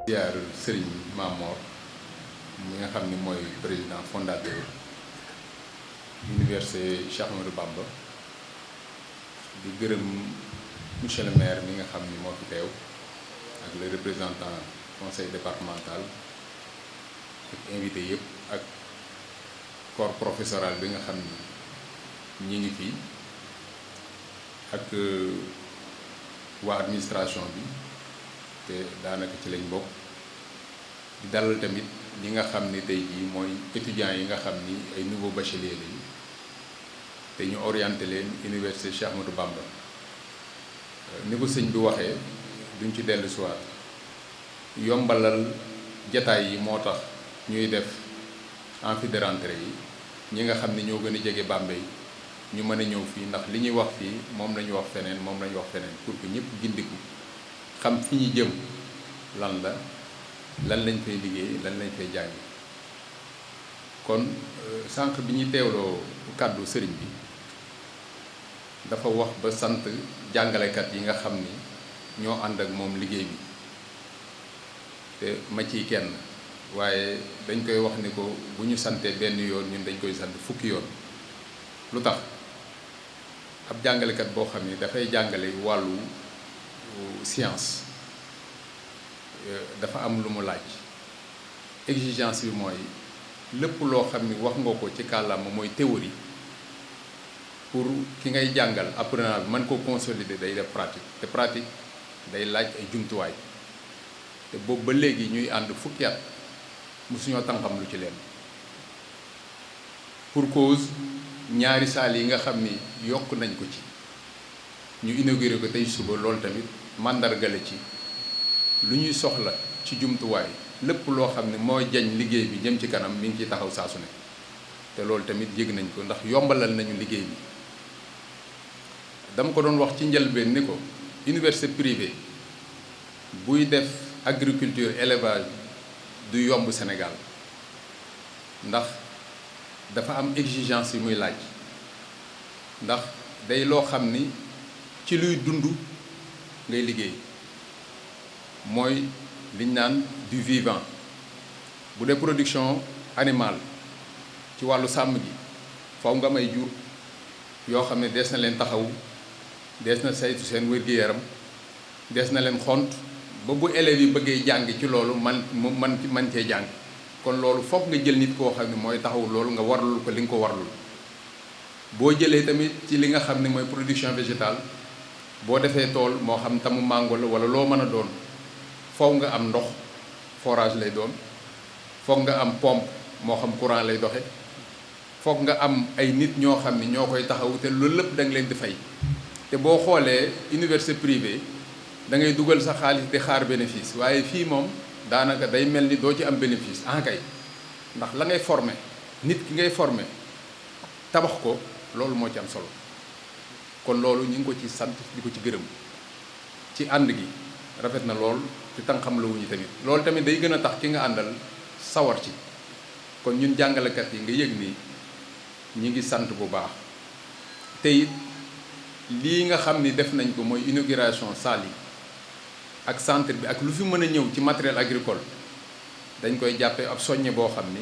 ziar Serigne Mamor mi nga xam ni mooy président fondateur université Cheikh Ahmadou Bamba di gërëm monsieur le maire mi nga xam ni moo fi teew ak le représentant conseil départemental ak invité yëpp ak corps professoral bi nga xam ni ñi ngi fii ak waa administration bi te daanaka ci lañ bokk di dalal tamit ñi nga xam ni tey jii mooy étudiants yi nga xam ni ay nouveaux bacheliers lañu te ñu orienté leen université Cheikh Ahmadou Bamba ni ko sëñ bi waxee duñ ci dellu siwaat yombalal jataay yi moo tax ñuy def amphi de rentrée yi ñi nga xam ni ñoo gën a jege Bambey ñu mën a ñëw fii ndax li ñuy wax fii moom lañu wax feneen moom lañu wax feneen pour que ñëpp gindiku xam fi ñu jëm lan la lan lañ fay liggéey lan lañ fay jàng kon sànq bi ñuy teewloo kàddu sëriñ bi dafa wax ba sant jàngalekat yi nga xam ni ñoo ànd ak moom liggéey bi te ma ciy kenn waaye dañ koy wax ni ko bu ñu santee benn yoon ñun dañ koy sant fukki yoon lu tax ab jàngalekat boo xam ni dafay jàngale wàllu science dafa am lu mu laaj exigence bi mooy lépp loo xam ni wax nga ko ci kàllaama mooy théorie pour ki ngay jàngal apprenant bi mën ko consolider day def pratique te pratique day laaj ay jumtuwaay te boobu ba léegi ñuy ànd fukki at mosuñoo tànqam lu ci leen pour cause ñaari saal yi nga xam ni yokk nañ ko ci ñu inauguré ko tey suba loolu tamit màndargale ci lu ñuy soxla ci jumtuwaay lépp loo xam ne moo jañ liggéey bi jëm ci kanam mi ngi ciy taxaw saa su ne te loolu tamit yëg nañ ko ndax yombalal nañu liggéey bi dama ko doon wax ci njëlbeen ni ko université privée buy def agriculture élevage du yomb Sénégal ndax dafa am exigence yi muy laaj ndax day loo xam ni ci luy dund ngay liggéey mooy liñ naan du vivant bu dee production animale ci wàllu sàmm gi faw nga may jur yoo xam ne des na leen taxawu des na saytu seen wér-gu-yaram des na leen xont ba bu élèves yi bëggee jàng ci loolu man cee jàng kon loolu foog nga jël nit koo xam ne mooy taxawu loolu nga warlul ko li nga ko warlul boo jëlee tamit ci li nga xam ne mooy production végétale boo defee tool moo xam tamu mango la wala loo mën a doon foog nga am ndox forage lay doon foog nga am pompe moo xam courant lay doxe foog nga am ay nit ñoo xam ni ñoo koy taxaw te loolu lépp da nga leen di fay te boo xoolee université privée da ngay dugal sa xaalis di xaar bénéfice waaye fii moom daanaka day mel ni doo ci am bénéfice kay ndax la ngay former nit ki ngay former tabax ko loolu moo ci am solo kon loolu ñu ngi ko ci sant di ko ci gërëm ci ànd gi rafet na lool te tànqam la wuñu tamit loolu tamit day gën a tax ki nga àndal sawar ci kon ñun jàngalekat yi nga yëg ni ñi ngi sant bu baax te it lii nga xam ni def nañ ko mooy inauguration salle yi ak centre bi ak lu fi mën a ñëw ci matériel agricole dañ koy jàppee ab soññe boo xam ni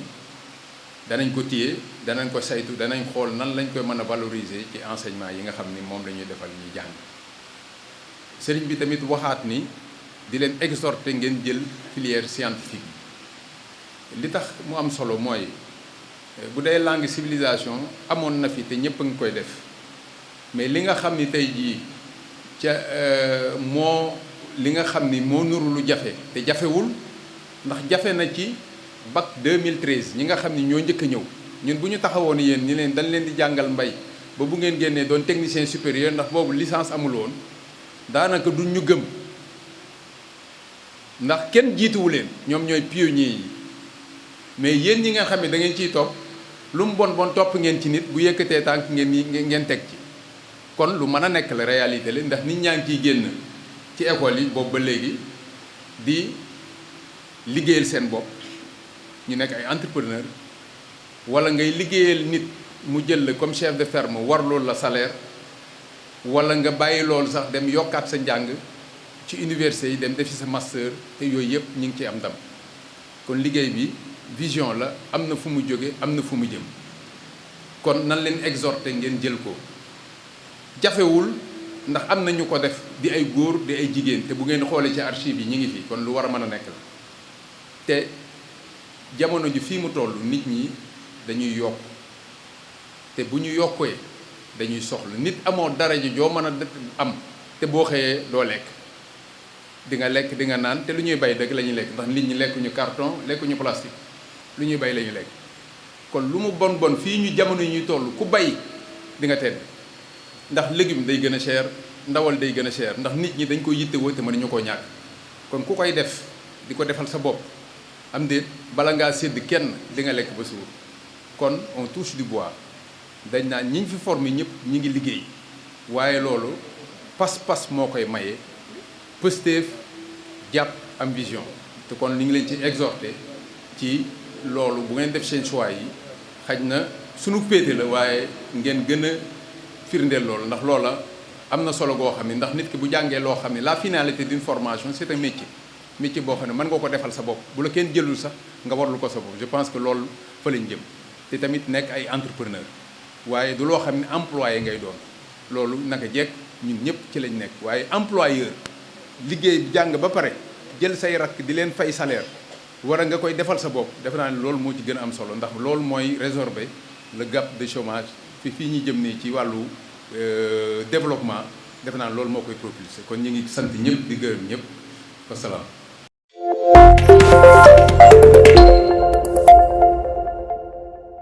danañ ko téye danañ ko saytu danañ xool nan lañ koy mën a valoriser ci enseignement yi nga xam ni moom la ñuy defal ñuy jàng sëriñ bi tamit waxaat ni di leen exhorter ngeen jël filière scientifique li tax mu am solo mooy bu dee langue civilisation amoon na fi te ñëpp a ngi koy def mais li nga xam ni tey jii ca li nga xam ni moo nuru lu jafe te jafewul ndax jafe na ci bac 2013 ñi nga xam ni ñoo njëkk a ñëw ñun bu ñu taxawoon yéen ñi leen dañ leen di jàngal mbay ba bu ngeen génnee doon technicien supérieur ndax boobu licence amul woon daanaka duñ ñu gëm ndax kenn jiituwu leen ñoom ñooy pionniers yi mais yéen ñi nga xam ne da ngeen ciy topp lu mu bon bon topp ngeen ci nit bu yëkkatee tànk ngeen teg ci kon lu mën a nekk la réalité la ndax nit ñaa ngi ciy génn ci école yi boobu ba léegi di liggéeyal seen bopp ñu nekk ay entrepreneur wala ngay liggéeyal nit mu jël la comme chef de ferme war loolu la salaire wala nga bàyyi loolu sax dem yokkaat sa njàng ci université yi dem defi sa master te yooyu yëpp ñu ngi ciy am ndam kon liggéey bi vision la am na fu mu jóge am na fu mu jëm kon nan leen exhorter ngeen jël ko jafewul ndax am na ñu ko def di ay góor di ay jigéen te bu ngeen xoolee ci archive yi ñu ngi fi kon lu war a mën a nekk la te jamono ji fii mu toll nit ñi dañuy yokk te bu ñu yokkee dañuy soxla nit amoo dara ji joo mën a am te boo xëyee doo lekk di nga lekk di nga naan te lu ñuy bay dëgg la ñuy lekk ndax nit ñi lekkuñu carton lekkuñu plastique lu ñuy bay la ñuy lekk kon lu mu bon bon fii ñu jamono yi ñuy toll ku bay di nga tedd ndax légume day gën a cher ndawal day gën a cher ndax nit ñi dañ ko yittewoo te mënuñu koo ñàkk kon ku koy def di ko defal sa bopp am déet bala ngaa sédd kenn di nga lekk ba suur kon on touche du bois dañ naan ñi ñu fi formé ñëpp ñi ngi liggéey waaye loolu pas-pas moo koy maye pësteef jàpp am vision te kon li ngi leen ci exhorté ci loolu bu ngeen def seen choix yi xaj na sunu péete la waaye ngeen gën a firndeel loolu ndax loola am na solo goo xam ne ndax nit ki bu jàngee loo xam ne la finalité d'une formation c'est un métier boo xam ne mën nga ko defal sa bopp bu la kenn jëlul sax nga warlu ko sa bopp je pense que loolu fa lañ jëm te tamit nekk ay entrepreneur waaye du loo xam ne employé ngay doon loolu naka jekk ñun ñëpp ci lañ nekk waaye employeur liggéey jàng ba pare jël say rakk di leen fay salaire war a nga koy defal sa bopp defe naa ne loolu moo ci gën a am solo ndax loolu mooy résorber le gap de chômage fii ñu jëm nii ci wàllu développement defe naa ne loolu moo koy propulser kon ñu ngi sant ñëpp di gërëm ñëpp wasalaam